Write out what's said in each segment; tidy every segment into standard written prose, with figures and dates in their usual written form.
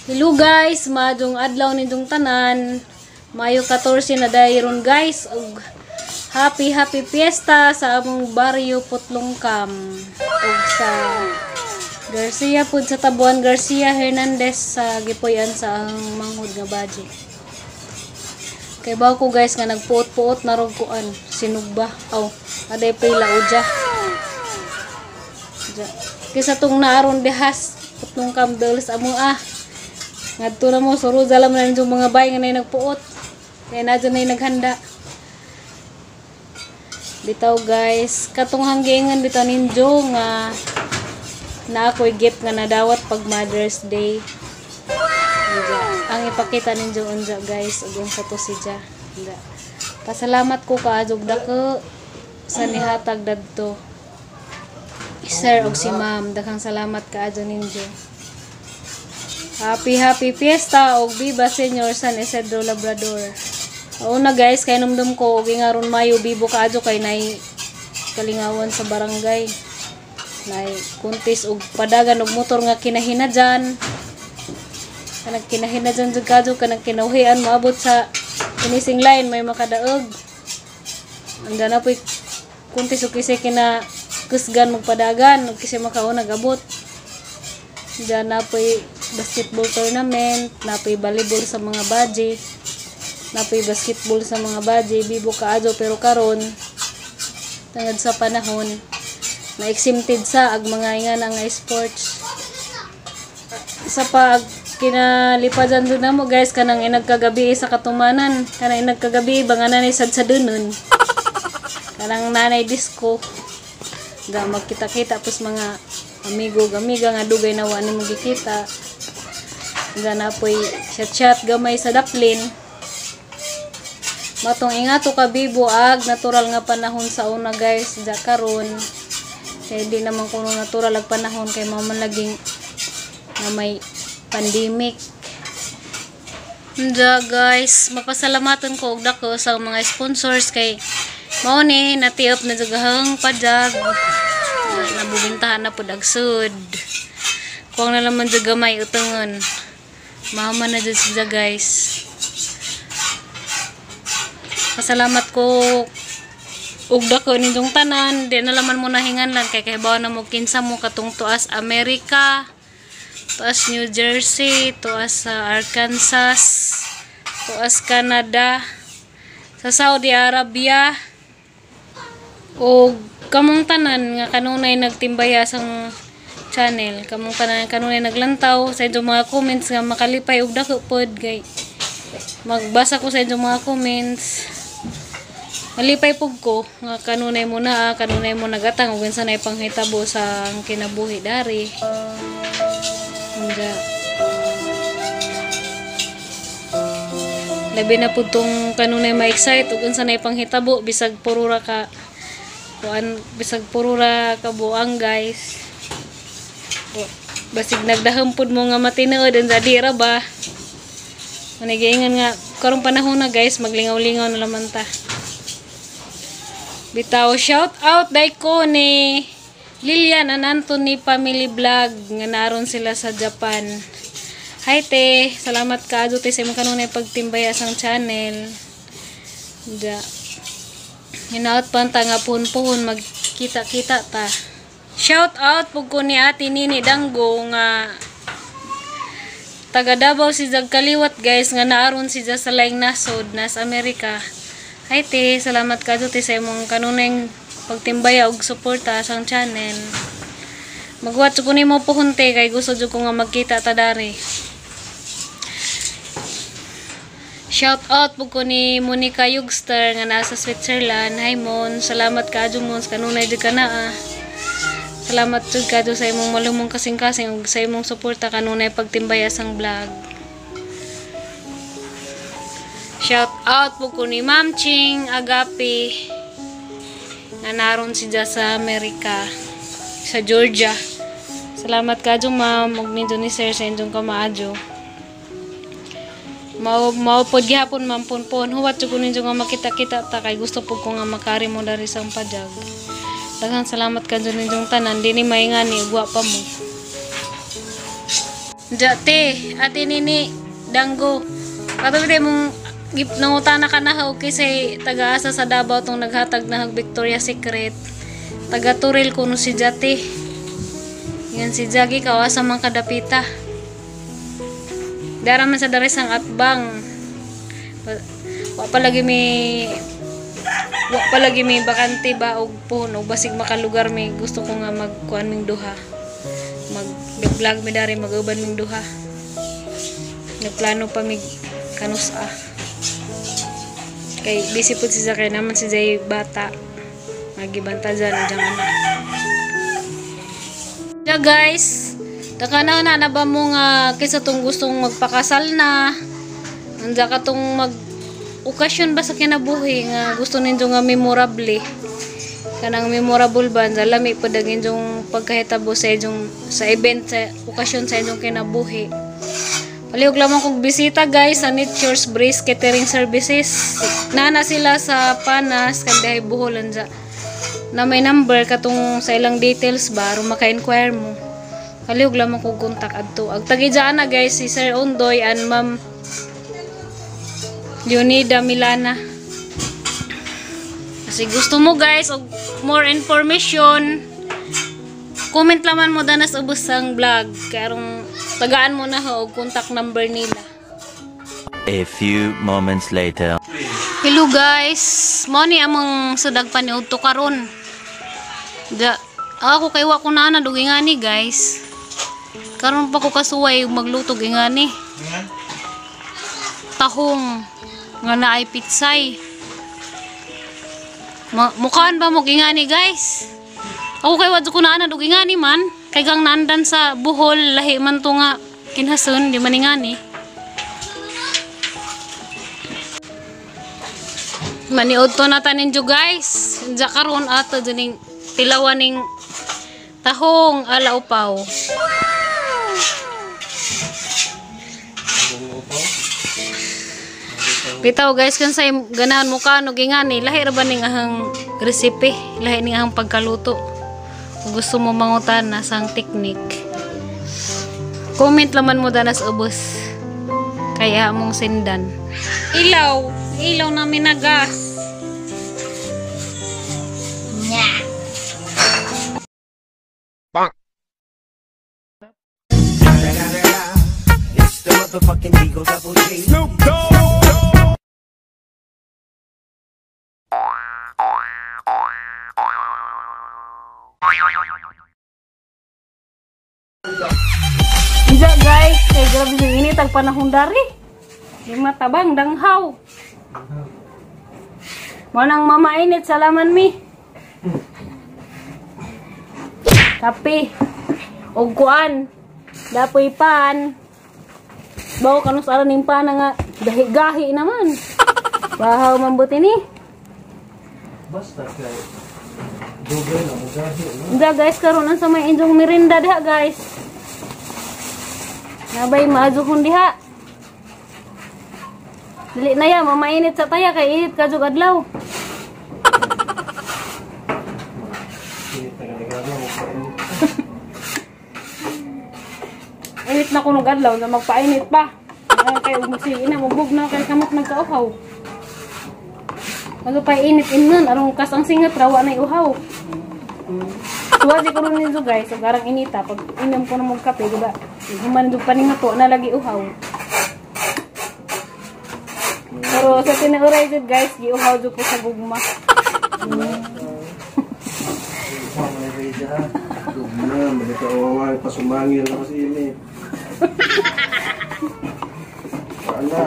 Hello guys, maadong adlaw nindong tanan. Mayo 14 na dayron guys ug happy happy fiesta sa among baryo Putlongkam ug sa Garcia pud sa Tabuan Garcia Hernandez sa gipuy-an sa ang manghud nga budget. Kay bawo ko guys nga nagpuot-puot na rog kuan sinugba. Aw, aday pay laudya. Kaysa tong naaron dihas Putlongkam dol sa amo ah. Ngadto na mo suro alam na ninyo mga bay nga nay nagpuot. Kaya na dyan nay naghanda. Bitaw guys, katong hanggingan bitaw ninyo nga na ako'y gift nga nadawat pag Mother's Day. Unja. Ang ipakita ninyo unja guys, ug unsa to siya. Unja. Pasalamat ko kaadog dako sa nihatag dadto. Sir ug si ma'am, daghang salamat kaadto ninyo. Happy happy fiesta og viva Senyor San Isidro Labrador. Una guys, kay numdum ko og ingaron Mayo bibo kaadto kay nay kalingawan sa barangay. Nay kuntis og padagan og motor nga kinahinadyan. Kanang kinahinadyan jud kaadto kanang kinauhian moabot sa finishing line may makadaog. Anda na poy kuntis og kisay kina kusgan magpadagan og kisay makauna gabot. Diyan na po'y basketball tournament, na po'y volleyball sa mga badge, na po'y basketball sa mga badge, bibo kaadyo pero karon tungod sa panahon na exempted sa ag mga ingan ang sports. Sa pag kinalipadan jud namo guys kanang inagkagabi sa katumanan, kanang inagkagabi ba nga nanay sadsadunon. Kanang nanay disco. Ga magkita-kita pos mga amigo amiga nga dugay na wa nimo gikita. Ga na poy chat-chat gamay sa daplin. Matong ingato ka bibo ag natural nga panahon sa una guys, ja karon kay di naman kuno natural ag panahon kay mao man laging na may pandemic. Ja guys, mapasalamatan ko og dako sa mga sponsors kay mao ni natiop na jugahang padyag. Nabubintahan na pud agsud. Kuwang na naman jud gamay utangon. Mama na jud siya guys. Pasalamat ko og dako ninyong tanan. Di na laman mo nahingan lang kay kahibaw na mo kinsa mo katong tuas Amerika, tuas New Jersey, tuas sa Arkansas, tuas Canada, sa Saudi Arabia, og kamong tanan nga kanunay nagtimbaya sang channel, kamong tanan kanunay naglantaw sa inyong mga comments nga makalipay og dako pod kay magbasa ko sa inyong mga comments. Malipay pug ko nga kanunay mo na, kanunay mo nagatang ug unsa nay panghitabo sa kinabuhi dari. Unja. Labi na pud tong kanunay ma-excite ug unsa nay panghitabo bisag puro ra ka kuan, bisag puro ra kabuang guys. Basig nagdahom pud mo nga matinuod unsa di ra ba. Manigingan nga karong panahon na guys, maglingaw-lingaw na laman ta. Bitaw shout out dai ko ni Lilian and Anthony Family Vlog nga naron sila sa Japan. Hi te, salamat kaadto te sa imong kanunay pagtimbaya sang channel. Ja. Hinaot pa ta nga puhon-puhon magkita-kita ta. Shout out pug ko ni Ate Nini Danggo nga taga Davao si Jag kaliwat guys nga naaron si sa laing nasod nas Amerika. Hi te, salamat kaadto te sa imong kanunay pagtimbaya og suporta sang channel. Magwatch ko nimo puhon te kay gusto jud ko nga magkita ta dari. Shout out po ko ni Monica Yugster nga nasa Switzerland. Hi Mon, salamat kaadto Mon, kanunay jud ka na ah. Salamat jud kaadto sa imong malumong kasing-kasing ug sa imong suporta kanunay pagtimbaya sang vlog. Shout out po ko ni Ma'am Ching Agape nga naron siya sa Amerika, sa Georgia. Salamat kadyo ma'am ug ninyo ni sir sa inyong kamaadyo. Mao mao pod gihapon ma'am punpon huwat jud ko ninyo nga makita-kita ta kay gusto pud ko nga makari mo dari sa Pajag. Daghang salamat kadyo ninyong tanan dinhi maingani ug wa pa mo. Ja te, ate nini danggo. Kato bitay mong nangutana ka na og kisay taga-asa sa Davao tong naghatag na og Victoria Secret. Taga Turil kuno si Jate. Yan si Jagi kawasa man kadapita. Dara man sa diri sang atbang. Wa pa lagi may bakante ba og puhon og basig makalugar mi gusto ko nga magkuan ming duha. Mag vlog mi dari mag-uban ming duha. Nagplano pa mig kanus-a. Kay busy pud si Zakay naman si Zay bata. Magibanta dyan ang anak. Yeah guys, nakanaw na na ba mo nga kaysa tong gustong magpakasal na, nandiyan ka tong mag okasyon ba sa kinabuhi nga gusto ninyo nga memorable. Kanang memorable ba, lami pa ang inyong pagkahitabo sa inyong sa event, sa okasyon sa inyong kinabuhi. Palihog lamang kong bisita guys sa Nature's Breeze Catering Services. Nana sila sa Panas, kandahay Bohol anja. Na may number katong sa ilang details ba aron maka-inquire mo. Palihog lamang kong contact adto. Ag tagijaan na guys si Sir Ondoy and Ma'am Leonida Milana. Kasi gusto mo guys og more information, comment laman mo danas ubos ang vlog kay arong tagaan mo na ho og contact number nila. A few moments later. Hello guys, mo ni among sudag paniudto karon. Da, ako kay wa ko na ana dugi ngani guys. Karon pa ko kasuway magluto gingani. Tahong nga naay pitsay. Mukhaan ba mo gingani guys? Ako kay wa ko na ana dugi ngani man, kay gang naandan sa Bohol lahi man to nga kinhason di man ingani. Maniud to na tanin jo guys. Diya karon ato dining tilawan ning tahong ala upaw. Bitaw guys kan say ganahan mo ka no gingani lahi ra ba ning ahang recipe, lahi ning ahang pagkaluto. Kung gusto mo mangutan na sang technique, comment laman mo danas ubos kaya mong sendan. Ilaw, ilaw namin na gas. Nya. Bonk. It's the motherfucking Eagle Double G. Snoop Dogg. Diya guys, kay grabe yung init ang panahon dari. Di matabang danghaw. Mo nang mamainit salaman mi. Kape og kuan. Dapoy pan. Bawo kanus aran ning pan nga gahi-gahi naman. Bahaw man buti ni. Basta kay dugay na mo gahi no. Diya guys, karon ang sa may inyong merinda diha guys. Nabay maajuhon diha. Dili na ya, mamainit sa taya kay init ka jug adlaw. Init na ganigado mo painit. Init na kunog adlaw na magpainit pa. Kay ug magsiina mugbog na kay kamot nagkauhaw. Ano pa init innon arong kas ang singat rawa na uhaw. Tuwa di ko ron ninyo guys, ug arang inita pag inom ko na mong kape, diba? Human jud paningato na lagi uhaw. Pero sa tinuoray jud guys, giuhaw jud ko sa gugma. Gugma, magkauwaw pasumangil na kasi ini. Wala.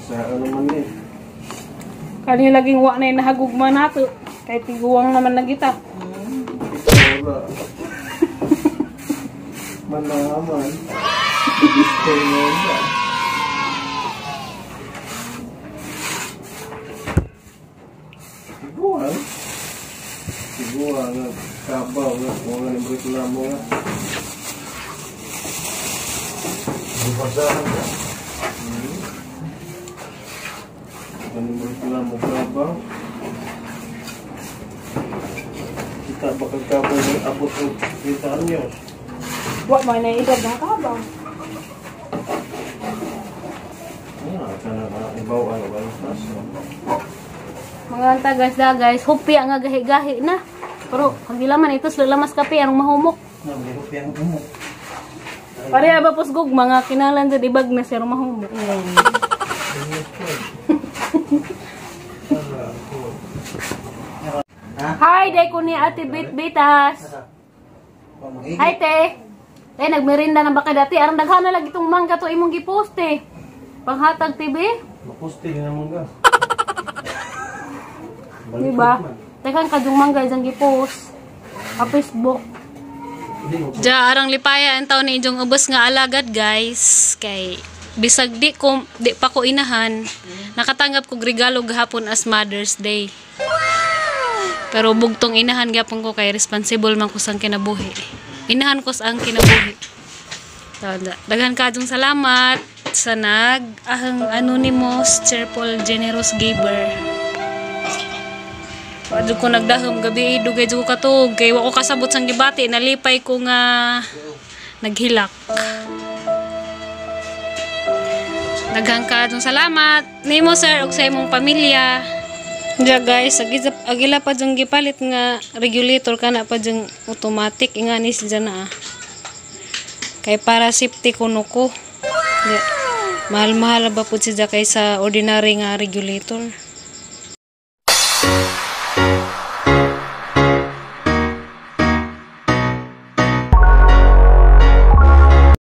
Sa ano man ni. Kani laging wa na nahagugma nato. Kay tiguang naman na kita. Wala. Manaman. Gusto mo ba? Tiguang. Tiguang. Reklamo nga. Bubasahan ka. Ano reklamo ka ba? Kita ba kagkaboy ng abot o 30 anyos? Wa man na edad na ka ba? Ah, kana ka ibaw ano ba yung taas, no? Mga anta guys da guys, hupya nga gahi-gahi na. Pero pag man ito sila lamas kape arong mahumok. Na, may hupya ang umok. Pareha ba pusgog mga kinalan sa dibag na sir mahumok. Hi, day ko ni Ate Bit Bitas. Hi, te. Te, nagmerinda na ba ka dati? Arang daghan na lagi itong mangga to imong gipost, eh. Panghatag TV. Mapusti din ang mangga. Di ba? Tekan kadung mangga isang gipost. Sa Facebook. Ja, arang lipaya ang taon ni ijong ubos nga alagad, guys. Kay bisag di ko di pa ko inahan, nakatanggap kog regalo gahapon as Mother's Day. Pero bugtong inahan gyapon ko kay responsible man ko sang kinabuhi. Inahan ko sa ang kinabuhi. Daghan kajong salamat sa nag ahang anonymous cheerful generous giver. Wa jud ko nagdahom gabi, dugay jud ko katuog kay wa ko kasabot sang gibati, nalipay ko nga naghilak. Daghang kajong salamat nimo, sir, ug sa imong pamilya. Ja guys, agila pa jung gipalit nga regulator kana pa jung automatic ingani siya na. Kay para safety kuno ko. Ja, mahal-mahal ba pud siya kaysa ordinary nga regulator.